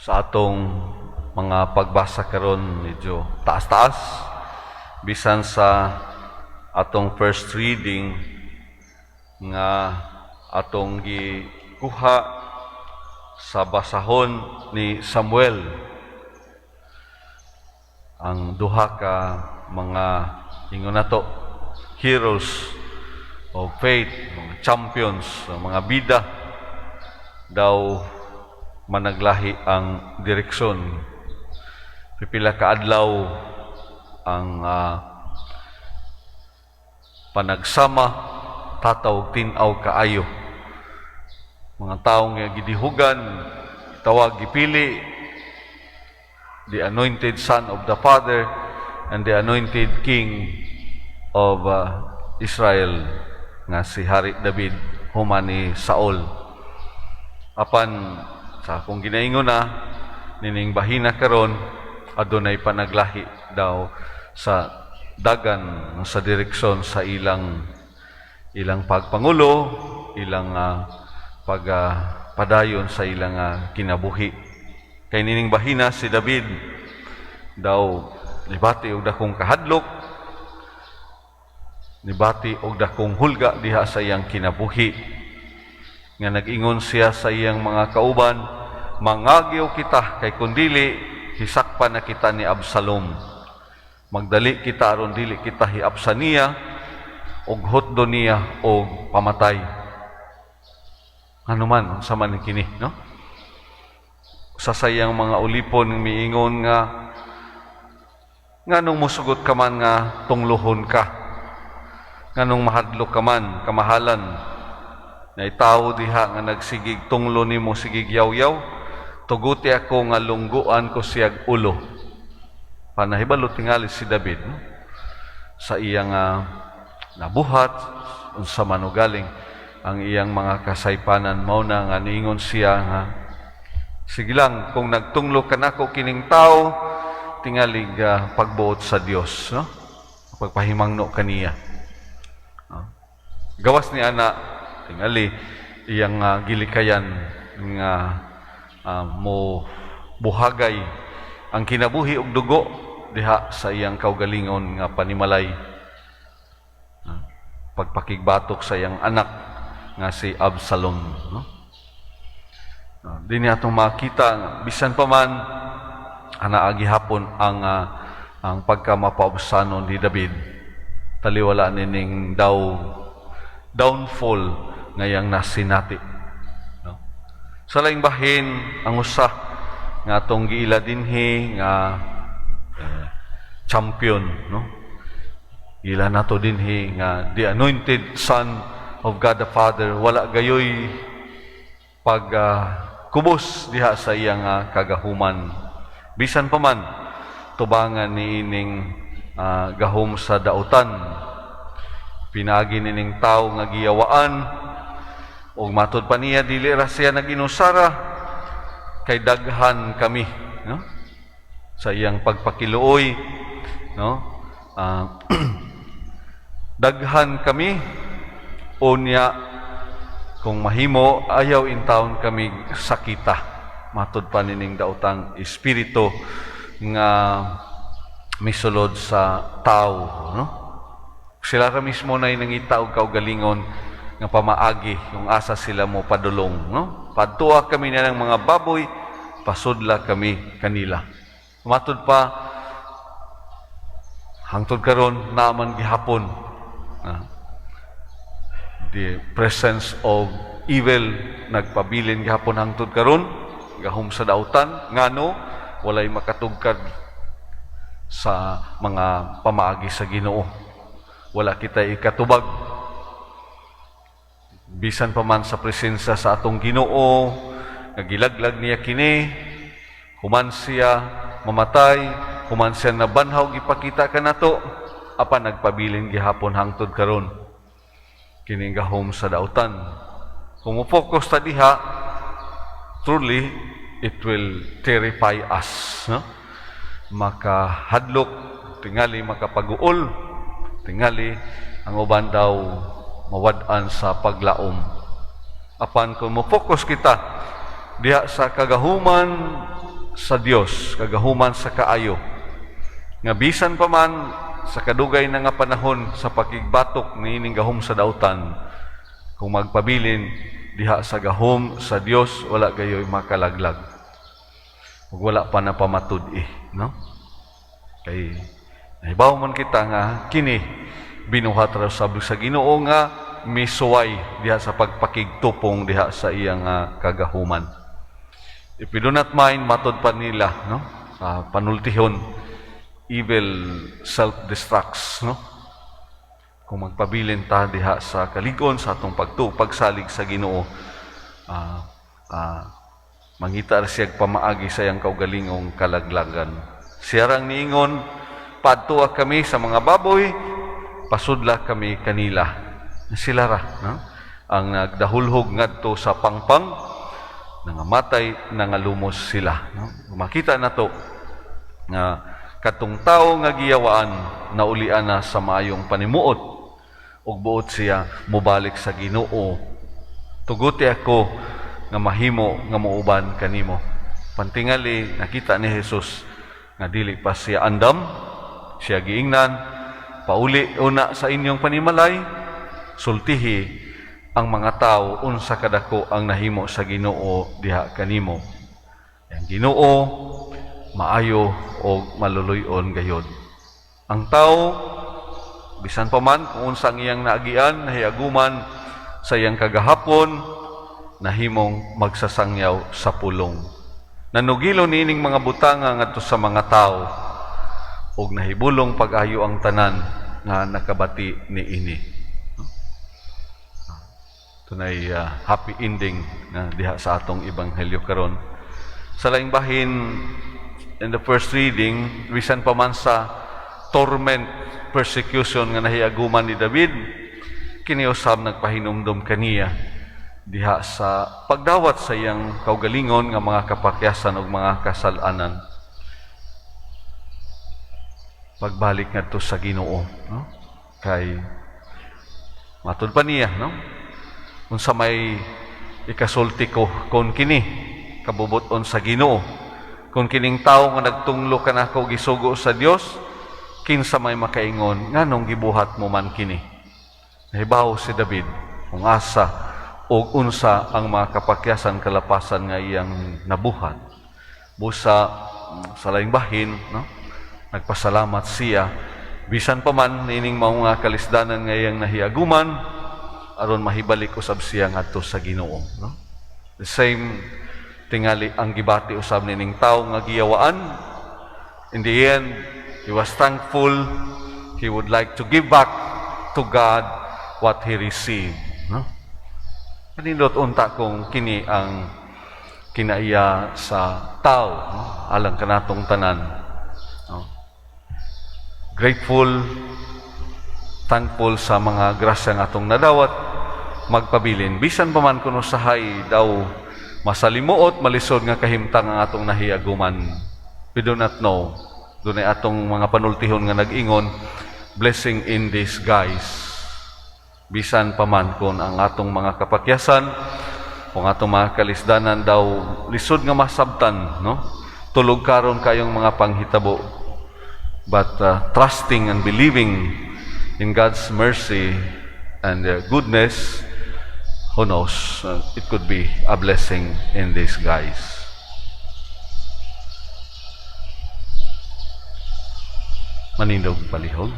Sa atong mga pagbasa karon, medyo taas-taas bisan sa atong first reading nga atong gikuha sa basahon ni Samuel, ang duha ka mga, ingon nato, heroes of faith, mga champions, mga bida, daw managlahi ang direksyon. Pipila ka adlaw ang panagsama, tataw tin-aw kaayo. Mga tawo nga gidihugan, tawag, gipili, the anointed son of the Father and the anointed king of Israel nga si Hari David human ni Saul. Apan sa akong ginaingon na nining bahina karon, adunay panaglahi daw sa dagan sa direksyon sa ilang ilang pagpangulo, ilang pagpadayon sa ilang kinabuhi. Kay nining bahina, si David daw nibati og dakong kahadlok, nibati og dakong hulga diha sa iyang kinabuhi. Nga nag-ingon siya sa iyang mga kauban, "Mangagyo kita kay kun dili hisakpan na kita ni Absalom. Magdali kita aron dili kita hiapsan niya og hutdo niya og pamatay." Ano man, unsa man kini, no? Sa sayang mga ulipon miingon nga, "Nganong musugot ka man nga tungluhon ka? Nganong mahadlok ka man, kamahalan? Na itawo diha nga nagsigig tunglo nimo, sigig yaw-yaw. Tuguti ako nga lungguan ko siyag ulo." Panahibalo tingali si David, no? Sa iyang nabuhat, unsa man galing ang iyang mga kasaypanan, mao na nga niingon siya nga, "Sige lang, kung nagtunglo kanako kining tao, tingalig pagbuot sa Dios, no, pagpahimangno kaniya, no?" Gawas ni ana, tingali iyang gilikayan nga mo buhagay ang kinabuhi og dugo diha sa iyang kaugalingon nga panimalay, pagpakigbatok sa iyang anak nga si Absalom, no? Dinhi atong makita nga bisan pa man anaa gihapon ang pagkamapaubsanon ni David, taliwala nining daw downfall ngayang nasinati, no? Sa laing bahin, ang usa nga atong giila dinhi nga champion, no, giila nato dinhi nga the anointed son of God the Father, wala gayoy pag kubos diha sa iyang kagahuman bisan pa man tubangan ni ining gahom sa dautan, pinaagi nining tao nga giyawaan. Ug matud pa niya, dili ra siya nag-inusara kay daghan kami, no, sa iyang pagpakiluoy, no? Daghan kami, unya kung mahimo ayaw intawon kami sakita, matud pa nining daotang espiritu nga misulod sa tao, no? Sila ra mismo na nangita og kaugalingon nga pamaagi kung asa sila mo padulong, no? "Padtua kami na ng mga baboy, pasudla kami kanila." Matud pa, hangtod karon naaman gihapon the presence of evil, nagpabilin gihapon hangtod karon, gahom sa dautan, ngano walay makatugkad sa mga pamaagi sa Ginoo. Wala kita ikatubag bisan pa man sa presensya sa atong Ginoo nga gilaglag niya kini human siya mamatay, human siya nabanhaw, gipakita kanato, apan nagpabilin gihapon hangtod karon kining gahom sa dautan. Kung mo-focus ta diha, truly it will terrify us, no? Makahadlok tingali, makapaguol tingali, ang uban daw mawad-an sa paglaom. Apan kung mo focus kita diha sa kagahuman sa Dios, kagahuman sa kaayo, nga bisan pa man sa kadugay na nga panahon sa pakigbatok niining gahom sa dautan, kung magpabilin diha sa gahom sa Dios, wala gayoy makalaglag. Ug wala pa na pamatud-i, no? Kay nahibaw man kita nga kini binuhat ra sa Ginoo nga misuway diha sa pagpakigtupong diha sa iyang kagahuman. If we do not mind, matod pa nila, no? Sa panultihon, evil self-destructs, no? Kung magpabilin ta diha sa kaligon sa atong pagtuo, pagsalig sa Ginoo, mangita ra siya pamaagi sa iyang kaugalingong kalaglagan. Siya rang niingon, "Padtua kami sa mga baboy, pasudla kami kanila." Sila ra, no? Ang nagdahulhog ngadto sa pangpang, nangamatay, nangalumos sila. No? Makita na to nga katong tao nga giyawaan naulian na sa maayong panimuot ug buot siya mobalik sa Ginoo. "Tuguti ako nga mahimo nga muuban kanimo." Pantingali nakita ni Jesus nga dili pa siya andam. Siya giingnan, "Pauli una sa inyong panimalay, sultihi ang mga tao unsa kadako ang nahimo sa Ginoo diha kanimo." Ang Ginoo maayo og maluluy-on gayod. Ang tao, bisan pa man kung unsa ang iyang naagian, nahiaguman sa iyang kagahapon, nahimong magsasangyaw sa pulong. Nanugilo niining mga butanga ngadto sa mga tao ug nahibulong pag-ayo ang tanan nga nakabati niini. Tunay happy ending na diha sa atong ebanghelyo karon. Sa laing bahin, in the first reading, bisan pa man sa torment, persecution nga nahiaguman ni David, kini usab nagpahinumdom kaniya diha sa pagdawat sa iyang kaugalingon nga mga kapakyasan ug mga kasalanan. Pagbalik ngadto sa Ginoo, no? Kay matud pa niya, no? "Unsa may ikasulti ko kon kini kabubut-on sa Ginoo? Kung kining tawo nga nagtunglo kanako gisugo sa Dios, kinsa may makaingon nganong gibuhat mo man kini?" Nahibaw si David kung asa ug unsa ang mga kapakyasan, kalapasan nga iyang nabuhat. Busa sa laing bahin, no? Nagpasalamat siya bisan pa man niining mga kalisdanan nga iyang nahiaguman aron mahibalik usab siya ngadto sa Ginoo, no? The same tingali ang gibati usab nining tawo nga giyawaan. In the end, he was thankful. He would like to give back to God what he received, no? Kanindot unta kung kini ang kinaiya sa tao, no? Alang kanatong tanan, no? Grateful, thankful sa mga grasya nga atong nadawat, magpabilin bisan pa man kuno usahay daw masalimuot, malisod nga kahimtang ang atong nahiaguman. We do not know. Dunay atong mga panultihon nga nag-ingon, "Blessing in disguise." Bisan pa man kung ang atong mga kapakyasan, kung atong mga kalisdanan daw lisod nga masabtan, no? Tulog karon kayong mga panghitabo. But trusting and believing in God's mercy and goodness, who knows, it could be a blessing in disguise. Manindog palihog.